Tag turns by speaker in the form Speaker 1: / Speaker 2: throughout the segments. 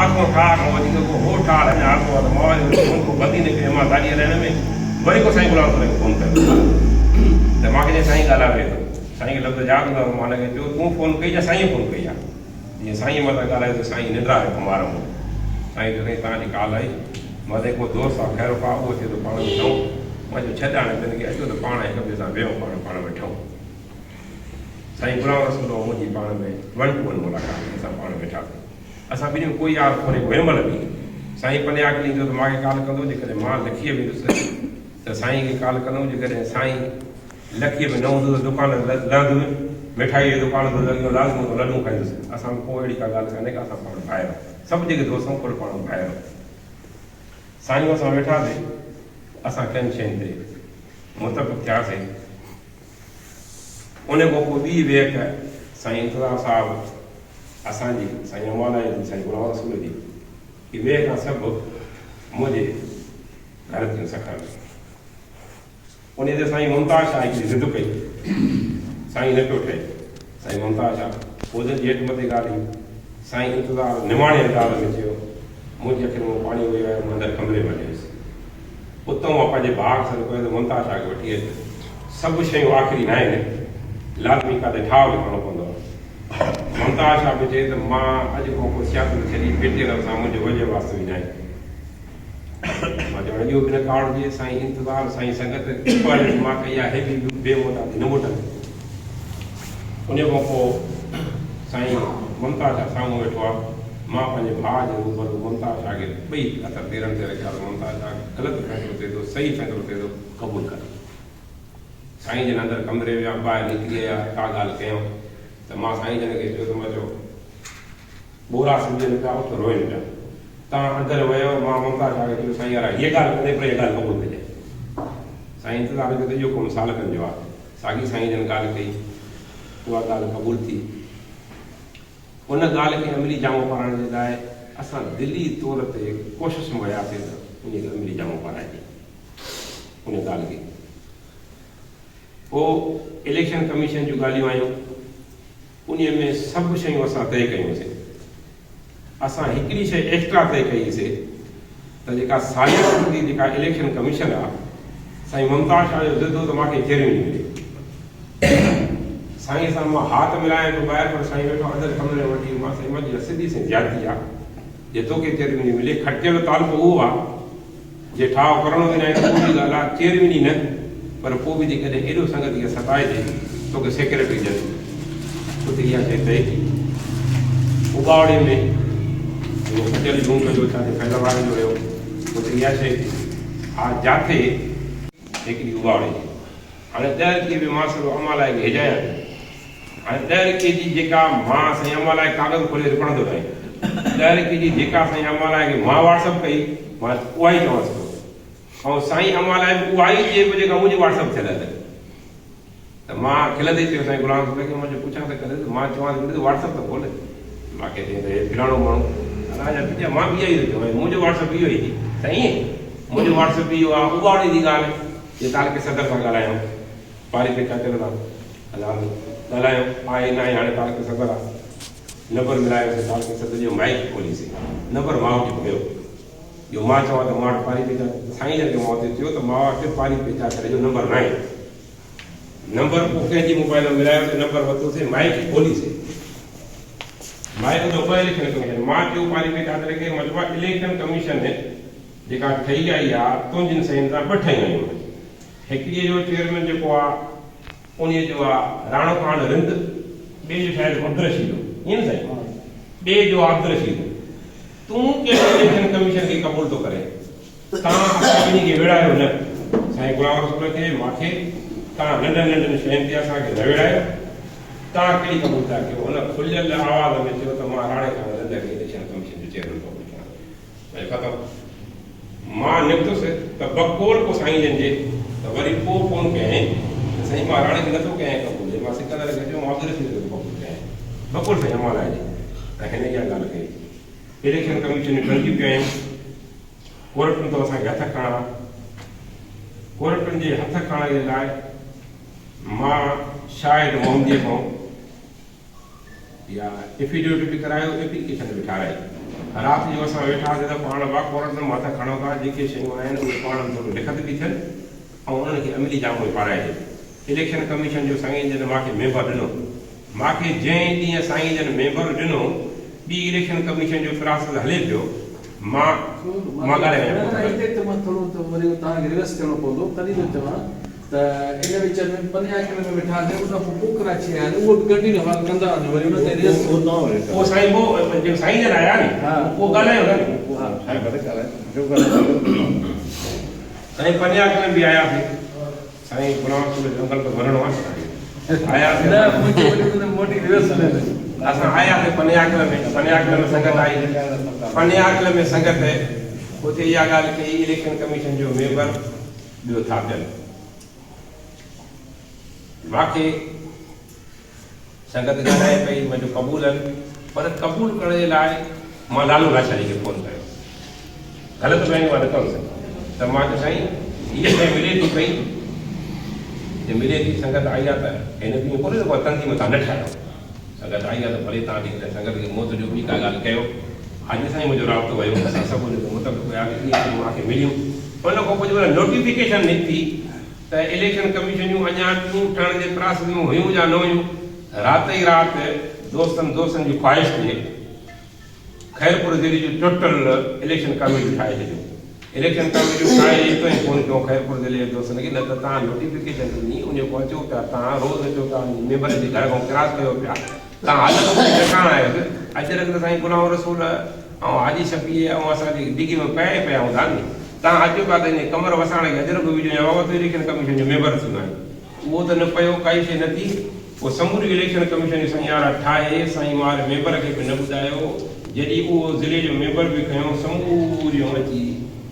Speaker 1: مان کان ٺاهه کان وڌيڪ ڪو هو ٺاهه اڃا آسو آ ته مان وري فون ڪو بند ئي نه ڪيو مان گاڏي هلائڻ ۾ وري ڪو سائين غلام رسول کي فون ڪيو ته مان کي چيائين سائين ڳالهايو ويهي ٿو سائين کي لفظ ياد هوندا ته مان هن کي چيو تون فون ڪئي يا سائين فون ڪئي آ جيئن سائين مٿان ڳالهايو ته سائين ننڊ آيو خمار مان سائين چيو سائين توهان جي ڪال آئي مان چيو ڪو دوست آ خير خواهه اهو چئي ٿو پاڻ ۾ ٺهون مان چيو ڇڏ هاڻي تن کي اچو ته پاڻ هڪ ٻئي سان ويهون پاڻ پاڻ ۾ ٺهون سائين غلام رسول ۽ منهنجي پاڻ ۾ ون ٽو ون ملاقات ٿي اسان پاڻ ويٺاسين اسان ٻنهي ۾ ڪوئي يار ڪونهي ڪو هن مهل به سائين پنياڪلي ايندو ته مان کي ڪال ڪندو جيڪڏهن مان لکيء ويندس ته سائين کي ڪال ڪندم جيڪڏهن سائين لکيء ۾ نه هوندو ته دڪان تي لهندس، مٺائيء جي دڪان تي لڳي لازم اتان لڏون کائيندس. اسان ۾ ڪو اهڙي ڪا ڳالهه ڪانهي ڪا اسان پاڻ ڀائر آهيون. سڀ جيڪي دوست آهيون ڪل پاڻ ڀائر آهيون. سائين اسان ويٺاسين، اسان ڪن شين تي متفق ٿياسين. ان کان پوء ٻي ويهڪ سائين انتظار صاحب اسان جي، سائين امالائي جي، سائين غلام رسول جي، اهي ويهڪان سڀ منهنجي گهر ٿيون سکر ۾. انهيء تي سائين ممتاز شاهه هڪڙي ضد ڪئي، سائين نه پيو ٺهي. سائين ممتاز شاهه عهدن جي هيٺ مٿي ڳالهه هئي. سائين انتظار نماڻي انداز ۾ چيو، منهنجي اکين مان پاڻي وهي آيو، مان اندر ڪمري ۾ هليو ويس. اتان مان پنهنجي ڀاء کي سڏ ڪيو ته ممتاز شاهه کي وٺي اچ. سڀ شيون آخري ناهن، لازمي ڪاٿي ٺاهه به ڪرڻو پوندو آهي. ممتاز شاهه به چيو ته مان اڄ کان پوء سياست ڇڏي پي ٽي ايم سان منهنجو وجهه واسطو ئي ناهي. مان چوڻ اهو به نه ڪاوڙجي سائين انتظار سائين سنگت پهرين مان ڪئي آهي به بي موٽا ٿي نه موٽن ان کان پوء سائين ممتاز شاهه سامهون ويٺو آ مان پنهنجي ڀاء جي روبرو ممتاز شاهه کي ٻئي هٿ پيرن تي رکيا ته ممتاز شاهه غلط فيصلو ٿئي ٿو صحيح فيصلو ٿئي ٿو قبول ڪر سائين جن اندر ڪمري ويا ٻاهر نڪري آيا ڪا ڳالهه ڪيائون ته مان سائين جن کي چيو ته مان چيو ٻورا سمجهن پيا، اٺ روئن پيا. تان اندر ويو، مان ممتاز شاهه کي چيو، سائين يارا هيء ڳالهه ڪندي پر هيء ڳالهه قبول ڪجانء. سائين انتظار ڪيو ته اهو ڪم سالڪن جو آهي. ساڳي سائين جن ڳالهه ڪئي، اها ڳالهه قبول ٿي. ان ڳالهه کي عملي جامو پارائڻ جي لاء اسان دلي طور تي ڪوشش ۾ وياسين ته انهيء کي عملي جامو پارائجي. ان ڳالهه کي. پوء اليڪشن ڪميشن جون ڳالهيون آيون. انهيء ۾ سڀ شيون اسان طئي ڪيون سين. اسان هڪڙي شيء ايڪسٽرا طئي ڪئي سي ته جيڪا ساليانه ٿيندي جيڪا اليڪشن ڪميشن آ، سائين ممتاز شاهه جو ضد هو ته مان کي چيئرمين ملي. سائين سان مان ها ته ملايان پيو ٻاهر پر سائين ويٺو اندر ڪمري ۾ وٺي مان سائين مان چيو سڌي سائين زيادتي آ جي توکي چيئرميني ملي کٽيل تعلقو اهو آ جي ٺاهه ڪرڻو به ناهي ته پوء به ڳالهه آ، چيئرمين ئي نه پر پوء به جيڪڏهن ايڏو سنگت کي ستائجي توکي سيڪريٽري ڏين. اتي اها شيء طئي ٿي. اٻاوڙي ۾ جيڪو کٽيل جهونڪ جو ڇا تي فيض وارن جو هيو، اتي اها شيء ٿي. ها جاٿي هڪڙي اٻاوڙي جي. هاڻي ڏهرڪيء ۾ مان سڄو امالائي کي هيجايان پيو. هاڻي ڏهرڪيء جي جيڪا مان سائين امالائي ڪاغذ کولي پڙهندو ناهي. ڏهرڪيء جي جيڪا سائين امالائي کي مان واٽس اپ ڪئي، مان اها ئي چوانس پيو. ۽ سائين امالائي به اها ئي چئي پيو جيڪا منهنجي واٽس اپ ٿيل آهي. ته مان کلندي چيو سائين غلام رسول کي مان چيو پڇان ته ڪري ته مان چوان ٿو واٽس اپ ته کول. مان کي چيائين ته هي فلاڻو ماڻهو الله جا پٽيا مان به اها ئي ٿو چوان منهنجو واٽس اپ اهو ئي ٿي سائين منهنجو واٽس اپ اهو آهي اٻاوڙي جي ڳالهه جي تعلقي صدر سان ڳالهايو پاري پي چاچڙ سان الله ڳالهايو آهي نه آهي هاڻي تعلقي صدر آهي نمبر ملايوسين تعلقي صدر جو مائيڪ کوليسين نمبر مان وٽ هيو جو مان چوان ته مان وٽ پاري پي چاچڙ سائين جن کي مان اتي چيو ته مان وٽ پاري پي چاچڙ جو نمبر ناهي نمبر پوء ڪنهن جي موبائل مان ملايوسين نمبر ورتوسين مائيڪ کوليسين مائيڪ جو اليڪشن ڪميشن مان چيو پاري پي چاچڙ کي مان چيو اليڪشن ڪميشن جيڪا ٺهي آئي آ تنهنجين سين سان ٻه ٺهيون آيون آهن. هڪڙيء جو چيئرمين جيڪو آ انهيء جو آ راڻو خان رند، ٻئي جو شايد عبدالرشيد هو. ائين نه سائين؟ ٻئي جو آ عبدالرشيد. تون ڪهڙي اليڪشن ڪميشن کي قبول ٿو ڪرين؟ تان اسان ٻنهي کي ويڙهايو نه. سائين غلام رسول کي، مان کي، تان ننڍن ننڍن شين تي اسان کي نه ويڙهايو. تان ڪهڙي قبول ٿا ڪيو؟ هن کليل آواز ۾ چيو ته مان راڻي خان رند کي اليڪشن ڪميشن جو چيئرمين قبول ڪيان ٿو. ۽ ختم. مان نڪتس ته بقول پوء سائين جن جي ته وري پوء فون ڪيائين ته سائين مان راڻي کي نٿو ڪيائين قبول جي مان سڪندر کي چيو مان عبدالرشيد کي ٿو قبول ڪيائين بقول سائين امان لاء جي ته هن اها ڳالهه ڪئي. اليڪشن ڪميشن جون ڳڻتيون ڪيائين ڪورٽن ته اسان کي هٿ کڻڻا ڪورٽن جي هٿ کڻڻ جي لاء مان شاهد محمديء کان يا افيڊوٽ به ڪرايو ايپليڪيشن به ٺاهرائي. رات جو اسان ويٺاسين ته پاڻ با ڪورٽ ۾ مٿا کڻو ٿا، جيڪي شيون آهن اهي پاڻ ۾ ٿورو لکت به ٿين ۽ انهن کي عملي جامو به پارائجي. اليڪشن ڪميشن جو سائين جن مان کي ميمبر ڏنو. مان کي جنهن ڏينهن سائين جن ميمبر ڏنو، ٻي اليڪشن ڪميشن جو پراسيس هلي پيو. مان مان ڳالهائي وڃان پيو.
Speaker 2: نه هتي ته مان ٿورو ته وري توهان کي ريورس ٿيڻو پوندو تڏهن ٿو چوان ته ان وچ ۾ پنيا کن ۾ ويٺا هجن ان کان پوء ڪراچي آيا آهن اهو به ڪنٽينيو حوال ڪندا وڃو وري ان تي ريورس
Speaker 1: اهو سائين پوء جيڪو سائين جن آيا ني اهو ڳالهايو نه. سائين پنيا کن به آياسين. سائين غلام رسول جو جنگل ته وڃڻو آهي آياسين
Speaker 2: نه منهنجي وري ان موٽي ريورس هلي وئي.
Speaker 1: اسان آياسين پنياڪل ۾ پنياڪل ۾ سنگت آئي پنياڪل ۾ سنگت اتي اها ڳالهه ڪئي اليڪشن ڪميشن جو ميمبر ٻيو ٿاپيل ماکي سنگت ڳالهائي پئي منهنجو قبول آهن پر قبول ڪرڻ جي لاء مان لالو لاشاري کي فون ڪيو غلط بياني مان نه ڪيم سائين ته مان چيو سائين هيء شيء ملي ٿي پئي جي ملي ٿي سنگت آئي آ ته هن به ائين ڪونهي ته ڪا تنظيم تان نه ٺاهيو سنگت آئي آ ته ڀلي تان جيڪڏهن سنگت کي موت ڏيو ٻي ڪا ڳالهه ڪيو حاجي سائين منهنجو رابطو ويو اسان سڀ ان تي متفق هياسين اهي شيون مان کي مليون ان کان پوء جيمهل نوٽيفڪيشن نڪتي ته اليڪشن ڪميشن جون اڃا ٽيون ٺهڻ جي پراسس ۾ هيون يا نه هيون، رات ئي رات دوستن دوستن جي خواهش تي خيرپور ضلعي جون ٽوٽل اليڪشن ڪميٽيون ٺاهي ڇڏيون. اليڪشن ڪميٽيون ٺاهي ايترو ئي فون ڪيو خيرپور ضلعي جي دوستن کي نه ته توهان نوٽيفڪيشن ڏني انهي کان اچو پيا توهان روز اچو پيا انهي ميمبر جي گهر کان ڪراس ڪيو پيا توهان حالت ۾ ٺڪاڻا آهيو اجرڪ ته سائين غلام رسول ۽ حاجي شفيع ۽ اسان جي ڊگهي ۾ پيا ئي پيا هوندا ني. تان اچو پيا ته انهيء قمر وساڻ کي اجرڪ وجهون يا بابا تون اليڪشن ڪميشن جو ميمبر ٿي ويو آهين. اهو ته نه پيو، ڪائي شيء نه ٿي. پوء سموريون اليڪشن ڪميشن جون سائين آرا ٺاهي، سائين مار ميمبر کي به نه ٻڌايو. جڏهن اهو ضلعي جو ميمبر به کنيو، سموريون اچي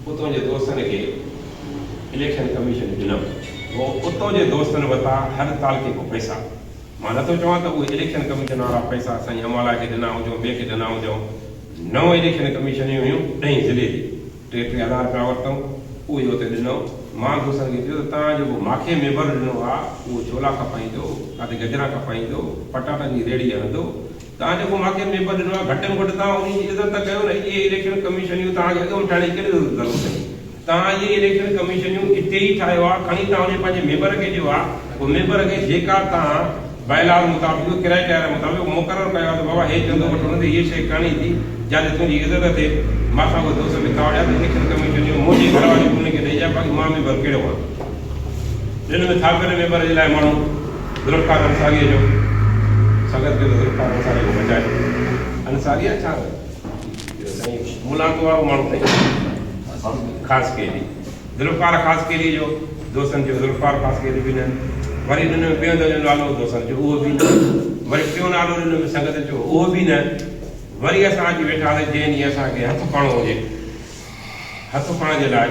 Speaker 1: اتون جي دوستن کي اليڪشن ڪميشن جون ڏنم. پوء اتون جي دوستن وتا هر تعلقي کان پئسا. مان نٿو چوان ته اهي اليڪشن ڪميشن وارا پئسا سائين امالا کي ڏنا هجون، ٻئي کي ڏنا هجون. نو اليڪشن ڪميشنيون هيون ڏهين ضلعي جي. ٽي ٽي هزار رپيا ورتائون، اهي اتي ڏنائون. مان دوستن کي چيو ته توهان جيڪو ماکي ميمبر ڏنو آ، اهو ڇولا کپائيندو، ڪاٿي گجرا کپائيندو، پٽاٽن جي ريڙهي هڻندو. توهان جيڪو ماکي ميمبر ڏنو آ، گهٽ ۾ گهٽ توهان انهي جي عزت ته ڪيو نه. اهي اليڪشن ڪميشنيون توهان کي اڳ ۾ ٺاهڻ جي ڪهڙي ضرورت هئي؟ توهان اهي اليڪشن ڪميشنيون اتي ئي ٺاهيو ها، کڻي توهان انهي پنهنجي ميمبر کي ڏيو ها، پوء ميمبر کي جيڪا توهان باء لاز مطابق، ڪرائيٽيريا مطابق مقرر ڪيو ها ته بابا هي چندو وٺڻو اٿئي، هيء شيء ڪرڻي اٿئي، جاتي تنهنجي عزت ٿئي. مان سان اهي دوست به ڪاوڙيا ته اليڪشن ڪميشن جو منهنجي گهر واري به انهن کي ڏئي جا، باقي مان ميمبر ڪهڙو آهيان؟ ڏن ۾ ٿاڦيل ميمبر جي لاء ماڻهو ذوالفقار انصاريء جو سنگت ڪيو ته ذوالفقار انصاريء کان بچائي. انصاري آهي ڇا؟ اهو سائين ملانڪ وارو ماڻهو سائين خاصخيلي ذوالفقار خاصخيلي جو دوستن چيو ذوالفقار خاصخيلي به نه وري ڏنو ٻيو جو نالو دوستن چيو اهو به نه وري ٽيون نالو ڏنو سنگت چيو اهو به نه وري اسان اچي ويٺاسين جنهن ڏينهن اسان کي هٿ کڻڻو هجي هٿ کڻڻ جي لاء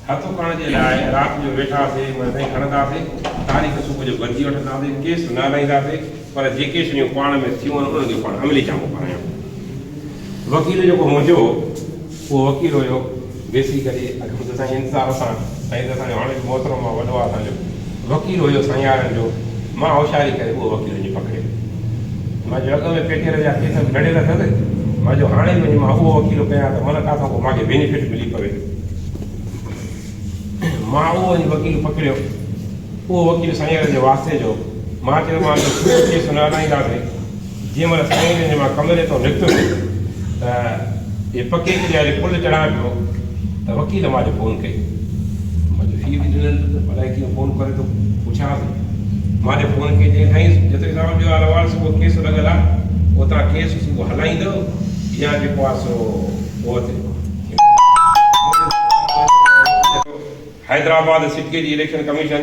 Speaker 1: هٿ کڻڻ جي لاء رات جو ويٺاسين معنيٰ سائين کڻنداسين تاريخ صبح جو گڏجي وٺنداسين ڪيس نه هلائينداسين پر جيڪي شيون پاڻ ۾ ٿيون آهن انهن کي پاڻ عملي جامو پارايون. وڪيل جيڪو منهنجو هو اهو وڪيل هيو بيسيڪلي اڄ ته سائين انتظار سان سائين ته اسان جو هاڻي به محترم آهي وڏو آهي اسان جو وڪيل هيو سائينارن جو مان هوشياري ڪري اهو وڪيل وڃي پڪڙيو مان چيو اڳ ۾ پيٽيل جا ڪيس به لڙيل اٿس مان چيو هاڻي به وڃي مان اهو وڪيل ڪيان ته من ڪاٿان ڪو مان کي بينيفٽ ملي پوي مان اهو وڃي وڪيل پڪڙيو اهو وڪيل سائينارن جي واسطي جو مان چيومانس ته ڪو ڪيس نه هلائينداسين. جنهن مهل سائين جن جي مان ڪمري تان نڪتس ته اهي پڪي ڪناري پل چڙهان پيو ته وڪيل مان ڏي فون ڪئي. مان چيو في به ڏنل اٿس الائي ڪيئن فون ڪري ٿو پڇانس. مان ڏي فون ڪئي چيائين سائين جتوئي صاحب جو حال احوال صبح ڪيس لڳل آهي پوء توهان ڪيس صبح هلائيندؤ يا جيڪو آهي سو اهو ٿيندو. حيدرآباد سٽيء جي اليڪشن ڪميشن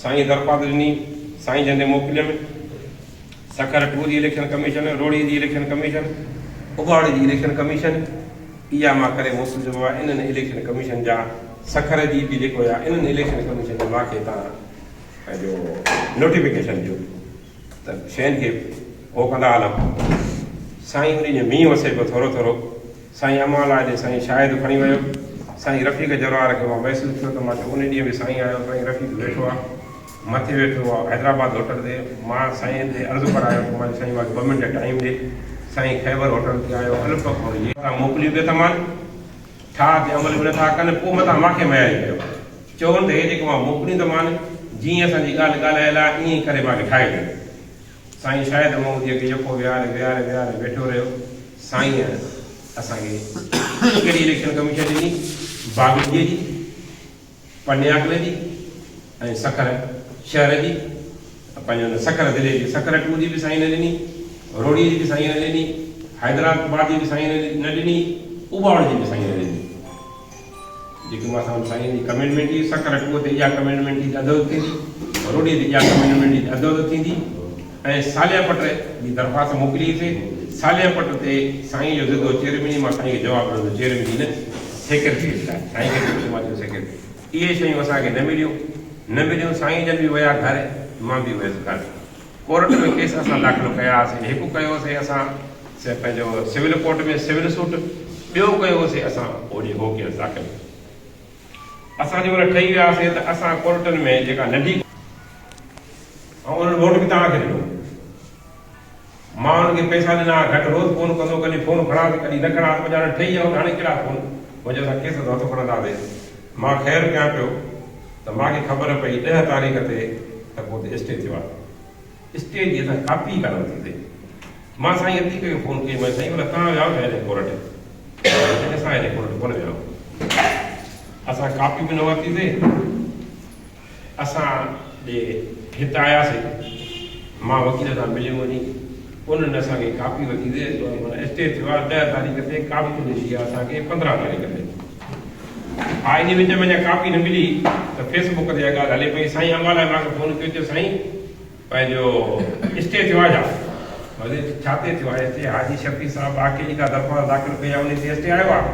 Speaker 1: سائين درخواست ڏني، سائين جن ڏي موڪليم، سکر ٽو جي اليڪشن ڪميشن، روهڙي جي اليڪشن ڪميشن، اٻاوڙي جي اليڪشن ڪميشن، اها مان ڪري موڪليو بابا انهن اليڪشن ڪميشن جا سکر جي به جيڪو يا انهن اليڪشن ڪميشن جا مان کي تان پنهنجو نوٽيفڪيشن ڏيو ته شين کي هو ڪندا هلان. سائين ان ڏينهن مينهن وسي پيو ٿورو ٿورو. سائين امان لاء ڏي سائين شاهد کڻي ويو. سائين رفيق جروار کي مان محسوس ٿيو ته مان چيو ان ڏينهن به سائين آيو سائين رفيق ويٺو آ مٿي ويٺو آ حيدرآباد هوٽل تي مان سائين تي عرض ڪرايو ته مان چيو سائين مان کي ٻه منٽ ٽائيم ڏي سائين خيبر هوٽل تي آيو الپڪ هن جي تان موڪليون پيو ٿا مان ٺاهه تي عمل به نٿا ڪن پوء متان مان کي مياري ڪيو چون ته هي جيڪو مان موڪليون ٿو مان جيئن اسان جي ڳالهه ڳالهايل آهي ائين ئي ڪري مان کي ٺاهي ڏيو. سائين شاهد محموديء کي يڪو ويهاري ويهاري ويهاري ويٺو رهيو. سائينء اسان کي ڪهڙي اليڪشن ڪميشن ڏني؟ باگڙجيء جي، پنياڪلي جي ۽ سکر شهر جي، پنهنجو نه سکر ضلعي جي، سکر ٽو جي به سائين نه ڏني، روهڙيء جي به سائين نه ڏني، حيدرآباد جي به سائين نه ڏني، اوٻاوڙ جي به سائين نه ڏني. جيڪي مان سان سائين جي ڪميٽمينٽ هئي سکر ٽوء تي اها ڪميٽمينٽ هئي ته اڌ اڌ ٿيندي، روڊيء تي اها ڪميٽمينٽ هئي ته اڌ اڌ ٿيندي ۽ صالح پٽ جي درخواست موڪلي هئي سي صالح پٽ تي سائين جو ضد هو چيئرميني مان سائين کي جواب ڏنو ته چيئرميني نه سيڪريٽري لاء سائين کي پڇيو مان چيو سيڪريٽري اهي شيون اسان کي نه مليون نه مليون سائين جن به ويا گهر مان به ويس گهر ڪورٽ ۾ ڪيس اسان داخل ڪيا هئاسين، هڪ ڪيو هوسين اسان پنهنجو سول ڪورٽ ۾ سول سوٽ، ٻيو ڪيو هوسين اسان هوڏي هو ڪيس داخل. اسان جنهن مهل ٺهي ويا هئاسين ته اسان ڪورٽن ۾ جيڪا ننڍي. ۽ انهن ووٽ به توهان کي ڏنو. مان انهن کي پئسا ڏنا ها گهٽ روز فون ڪندو ڪڏهن فون کڻان ته ڪڏهن نه کڻان ته ڄاڻ ٺهي ويا ته هاڻي ڪهڙا فون منهنجو اسان ڪيس تي هٿ کڻنداسين. مان خير ڪيان پيو ته مان کي خبر پئي ڏهه تاريخ تي ته پوء اتي اسٽي ٿيو آهي. اسٽي جي اسان ڪاپي ئي ڪانه ورتي سين. مان سائين عتيق کي فون ڪئي مان سائين ڀلا توهان ويا آهيو ڇا هيڏي ڪورٽ؟ چيائين اسان هيڏي ڪورٽ ڪونه ويا آهيون. اسان ڪاپي به نه ورتي سين. اسان ڏي هت آياسين. مان وڪيل سان مليم وڃي. انهن اسان کي ڪاپي وٺي ڏي معنيٰ اسٽي ٿيو آهي ڏهه تاريخ تي ڪاپي ملي آهي اسان کي 15 تاريخ تي. ها انهي وچ ۾ اڃا ڪاپي نه ملي ته فيس بڪ تي اها ڳالهه هلي پئي. سائين امبالا مان کي فون ڪيو چيو سائين پنهنجو اسٽي ٿيو آهي ڇا؟ مان چيو ڇا تي ٿيو آهي اسٽي؟ حاجي شفيع صاحب آکي جي ڪا درخواست داخل ڪئي آهي انهي تي اسٽي آيو آهي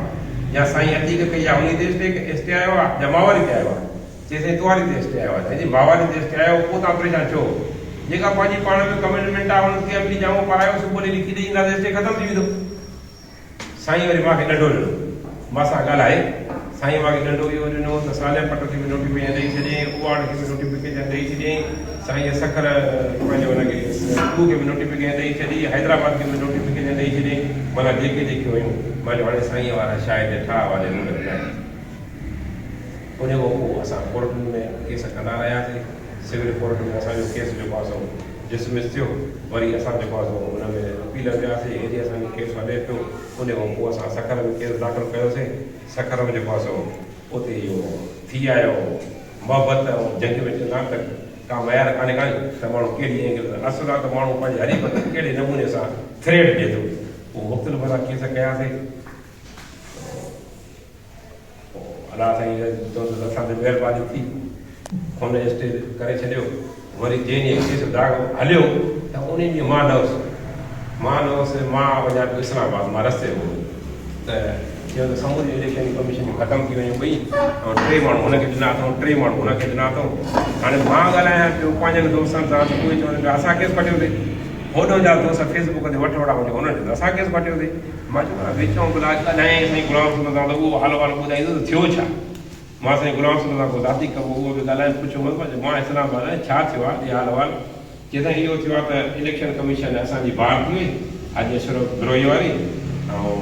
Speaker 1: يا سائين عتيق ڪئي آهي انهي تي اسٽي آيو آهي يا ماواري تي آيو آهي؟ چي سائين تو واري تي اسٽي آيو آهي. سائين جي ماواري تي اسٽي آيو پوء توهان پريشان ڇو؟ جيڪا پنهنجي پاڻ ۾ ڪمٽمينٽ آهي ان کي عملي جامو پارايو صبح ڏينهن لکي ڏئي اينداسين اسٽي ختم ٿي ويندو. سائين وري مان کي ڏنڊو ڏنو. مان سان ڳالهائي سائين مان کي ڏنڊو اهو ڏنو ته صالح پٽ کي به نوٽيفڪيشن ڏئي ڇڏيائين، اواڙ کي به نوٽيفڪيشن ڏئي ڇڏيائين، سائين سکر پنهنجو ان کي ٽو کي به نوٽيفڪيشن ڏئي ڇڏي، حيدرآباد کي به نوٽيفڪيشن ڏئي ڇڏيائين، معنيٰ جيڪي جيڪي هيون مان چيو هاڻي سائين وارا شايد ٺاهه واري روڊ تي آهن. ان کان پوء اسان ڪورٽن ۾ ڪيس ڪندا رهياسين. سول ڪورٽ ۾ اسان جو ڪيس جيڪو آهي سو ڊسمس ٿيو. وري اسان جيڪو آهي سو ان ۾ اپيل وياسين. هيڏي اسان جو ڪيس هلي پيو. ان کان پوء اسان سکر ۾ ڪيس داخل ڪيوسين. سکر ۾ جيڪو آهي سو اتي اهو ٿي آيو محبت ۽ جنگ ۾ چوندا آهن ته ڪا معيار ڪانهي ڪانهي ته ماڻهو ڪهڙي اينگل سان اصل آهي ته ماڻهو پنهنجي حريف کي ڪهڙي نموني سان ٿريٽ ڏئي ٿو. پوء مختلف اسان ڪيس ڪياسين. پوء الله سائين جو چوندو ته اسان تي مهرباني ٿي هن اسٽي ڪري ڇڏيو. وري جنهن ڏينهن ڪيس داغ هليو ته ان ڏينهن مان نه هوس مان نه هوس مان وڃان پيو اسلام آباد مان رستي ۾ هوس ته چيو ته سموريون اليڪشن ڪميشن جون ختم ٿي ويون ٻئي ۽ ٽي ماڻهو هن کي ڏنا اٿئون ٽي ماڻهو هن کي ڏنا اٿئون هاڻي مان ڳالهايان پيو پنهنجن دوستن سان ته اهي چون پيا اسان ڪيس کٽيوسي هوڏهن جا دوست فيس بڪ تي وٺ وڙا هجي هنن چيو ته اسان ڪيس کٽيوسي مان چيو ڀلا وچون ڀلا ڳالهايائين سائين غلام حسين سان ته اهو حال احوال ٻڌائيندو ته ٿيو ڇا؟ مان سائين غلام حسين سان ڪو ذاتي ڪم هو اهو به ڳالهايم پڇيومانس مان چيو مان اسلام آباد آهيان ڇا ٿيو آهي ڏي حال احوال چي سائين اهو ٿيو آهي ته اليڪشن ڪميشن اسان جي بار ٿي وئي حاجي اشرف بروهي واري ۽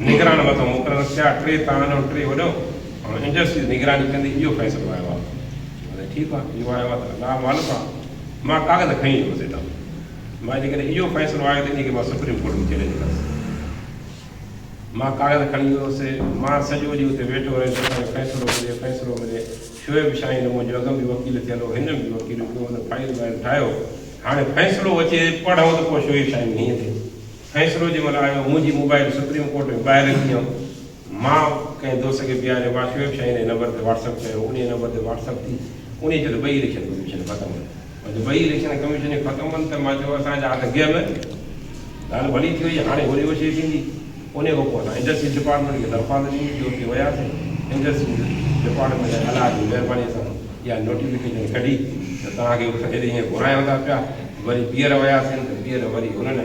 Speaker 1: نگران مٿان مقرر ٿيا ٽي تان هڏو ٽي هوڏو ۽ انڊسٽريز نگراني ڪندي اهو فيصلو آيو آهي چيو سائين ٺيڪ آهي اهو آيو آهي ته الله مالڪ آهي مان ڪاغذ کڻي ويو هوس هتان مان جيڪڏهن اهو فيصلو آيو ته انهي کي مان سپريم ڪورٽ ۾ چئلينج ڪندس. مان ڪاغذ کڻي ويو هوس. مان سڄو ڏينهن اتي ويٺو رهيس ته اسان کي فيصلو ملي، فيصلو ملي. شعيب شاهين منهنجو اڳ ۾ وڪيل ٿيل هو، هن به وڪيل ڪيو، هن فائيل وائيل ٺاهيو. هاڻي فيصلو اچي پڙهون ته پوء شعيب شاهين هيئن ٿئي. فيصلو جنهن مهل آيو، منهنجي موبائيل سپريم ڪورٽ ۾ ٻاهر رکي آيم. مان ڪنهن دوست کي بيهاريو، مان شعيب شاهين جي نمبر تي واٽس اپ ڪيو، انهيء نمبر تي واٽس اپ ٿي. انهيء چيو ته ٻئي اليڪشن ڪميشن ختم آهن. مان چيو ٻئي اليڪشن ڪميشن جون ختم آهن ته مان چيو اسان جا هٿ گيهه ۾، ڳالهه ڀلي ٿي وئي، هاڻي هوري هوشي ٿيندي. انهيء کان پوء اسان انڊسٽريز ڊپارٽمينٽ کي درخواست ڏني جو اتي وياسين، انڊسٽريز ڊپارٽمينٽ الله جي مهربانيء سان اها نوٽيفڪيشن ڪڍي ته توهان کي هيڏي هيئن گهرايون ٿا پيا. وري ٻيهر وياسين ته ٻيهر وري هنن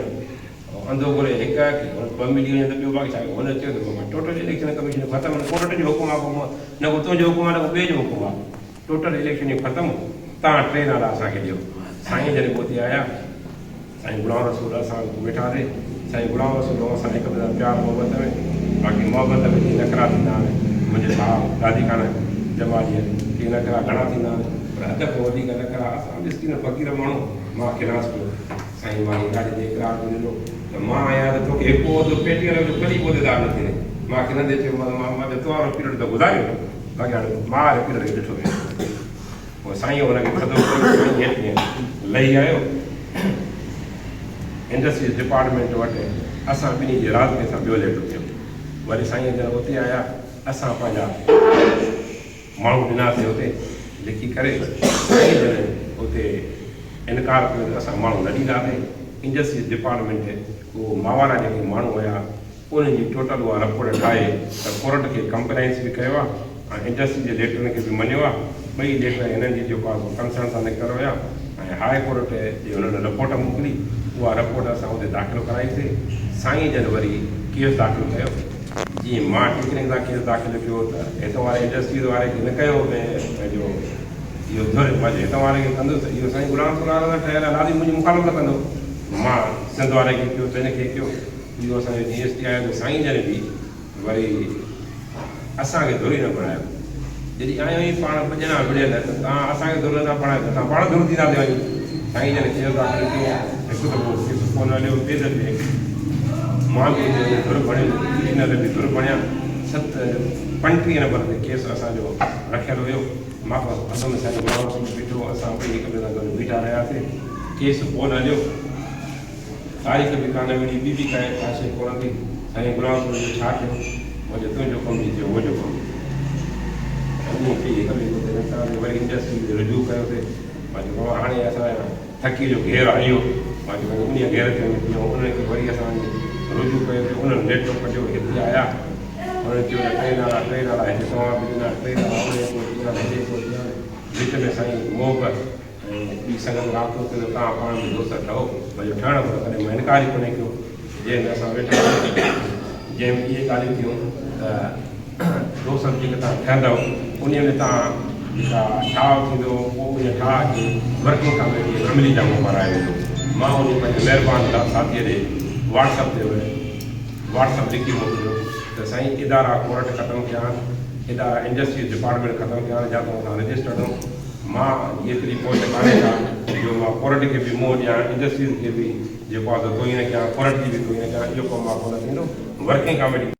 Speaker 1: انڌو گهري هڪ کي ٻه ملي وڃن ته ٻيو باقي ڇا ڪيو؟ هن چيو ته بابا ٽوٽل اليڪشن ڪميشن ختم آهن، ڪورٽ جو حڪم آهي نه ڪو تنهنجو حڪم آهي نه ڪو ٻئي جو حڪم آهي. ٽوٽل اليڪشن جو ختم، تان ٽي نالا اسان کي ڏيو. سائين جڏهن پوء اتي آيا، سائين غلام رسول اسان ويٺاسين، سائين غلام رسول جو اسان هڪ ٻئي سان پيار محبت ۾، باقي محبت ۾ جي نخرا ٿيندا آهن، منهنجي ڀاء دادي خان جماليء ڪي نخرا گهڻا ٿيندا آهن، پر حد کان وڌيڪ نخرا اسان مسڪين فقير ماڻهو، مان کلانس پيو، سائين مان هي ڳالهه تي اقرار به ڏنو ته مان آهيان ته توکي هڪ عهدو پيٽيء جو ڪڏهن به عهديدار نه ٿيندين. مان کلندي چيومانس، مان جو تو وارو پيرڊ ته گذاريو، باقي هاڻي مان واري پيرڊ کي ڏٺو ويندو. پوء سائينء هن کي ٿڌو ڪيو، سائين هيٺ ائين لهي آيو. انڊسٽريز ڊپارٽمينٽ وٽ اسان ٻنهي جي راضپي سان ٻيو ليٽر ٿيو. وري سائين جن اتي آيا، اسان پنهنجا ماڻهو ڏناسين اتي لکي ڪري. سائين جن اتي انڪار ڪيو ته اسان ماڻهو نه ڏينداسين. انڊسٽريز ڊپارٽمينٽ اهو ماوارا جيڪي ماڻهو هيا، انهن جي ٽوٽل اها رپورٽ ٺاهي ته ڪورٽ کي ڪمپلائنس به ڪيو آهي ۽ انڊسٽري جي ليٽرن کي به مڃيو آهي، ٻئي ليٽر هنن جي جيڪو آهي سو ڪنسرن سان نڪتل هيا ۽ هاء ڪورٽ ڏي هنن رپورٽ موڪلي، اها رپورٽ اسان اتي داخل ڪرائي سي، سائين جن وري ڪيس داخل ڪيو، جيئن مان ٽيچرنگ سان ڪيس داخل ڪيو ته هتان واري انڊسٽريز واري کي نه ڪيو پنهنجو اهو ڌر پنهنجو هتان واري کي ڪندس ته اهو سائين غلام سرور سان ٺهيل آهي لازمي منهنجي مخالفت ڪندو، مان سنڌ واري کي ڪيو ته هن کي ڪيو. اهو اسان جو جي ايس ٽي آيو ته سائين جن به وري اسان کي ڌر ئي نه بڻايو. جڏهن آيون ئي پاڻ ٻه ڄڻا وڙهيل ته توهان اسان کي ڌر نٿا بڻايو ته اسان پاڻ ڌر ٿينداسين وڃي. سائين جن ڪيس داخل ڪيو، هڪ دفعو ڪيس ڪونه هليو، ٻئي دفعي مان به اتي وڃي ڌر بڻيم، انجنيئر به ڌر بڻيا. ست 35 نمبر تي ڪيس اسان جو رکيل هيو. مان کان اڳ ۾ سائين غلام رسول بيٺو، اسان ٻئي هڪ ٻئي سان گڏ بيٺا رهياسين. ڪيس ڪونه هليو. تاريخ به ڪانه وڙهي، ٻي به ڪائي ڪا شيء ڪونه ٿي. سائين غلام رسول چيو، ڇا ٿيو؟ مون چيو، تنهنجو ڪم جي ٿيو، منهنجو ڪم ٿيو. ائين چئي هڪ ٻئي کي اتي نڪتاسين، وري انڊسٽري تي رجوع ڪيوسين. مان چيو، بابا هاڻي اسان جا ٿڪيء جو گهير آيو. مان چيو، وڃي انهيء گهير تي وڃي بيهون. انهن کي وري اسان وڃي رجوع ڪيوسين. انهن ليٽر ڪڍيو، هتي آيا. انهن چيو ته ٽي نالا، ٽي نالا هتي توهان به ڏنا، ٽي نالا انهيء ڪو ڏنا، هيڏي ڪو ڏنا. وچ ۾ سائين محبت ۽ ٻي سنگت رابطو ڪيو ته توهان پاڻ ۾ دوست ٺهو. مان چيو ٺهڻ کان ته ڪڏهن مان انڪار ئي ڪونهي ڪيو. جنهن ۾ اسان ويٺا هئاسين، جنهن ۾ اهي ڳالهيون ٿيون ته دوستن جيڪي توهان ٺهندؤ انهيء ۾ توهان جيڪا ٺاهه ٿيندو پوء انهيء ٺاهه کي ورڪنگ ڪاميٽيء ۾ عملي جامو پارايو ويندو. مان انهيء پنهنجي مهربان ساٿيء ڏي واٽس اپ تي واٽس اپ لکي موڪليو ته سائين ادارا ڪورٽ ختم ڪيا آهن، ادارا انڊسٽريز ڊپارٽمينٽ ختم ڪيا آهن، جاتو اسان رجسٽرڊ آهيون. مان ايتري پهچ ڪانهي ڪا جو مان ڪورٽ کي به منهن ڏيان، انڊسٽريز کي به جيڪو آهي سو توهين نه ڪيان، ڪورٽ جي به توهين نه ڪيان، اهو ڪم مان ڪونه ٿيندو. Working committee.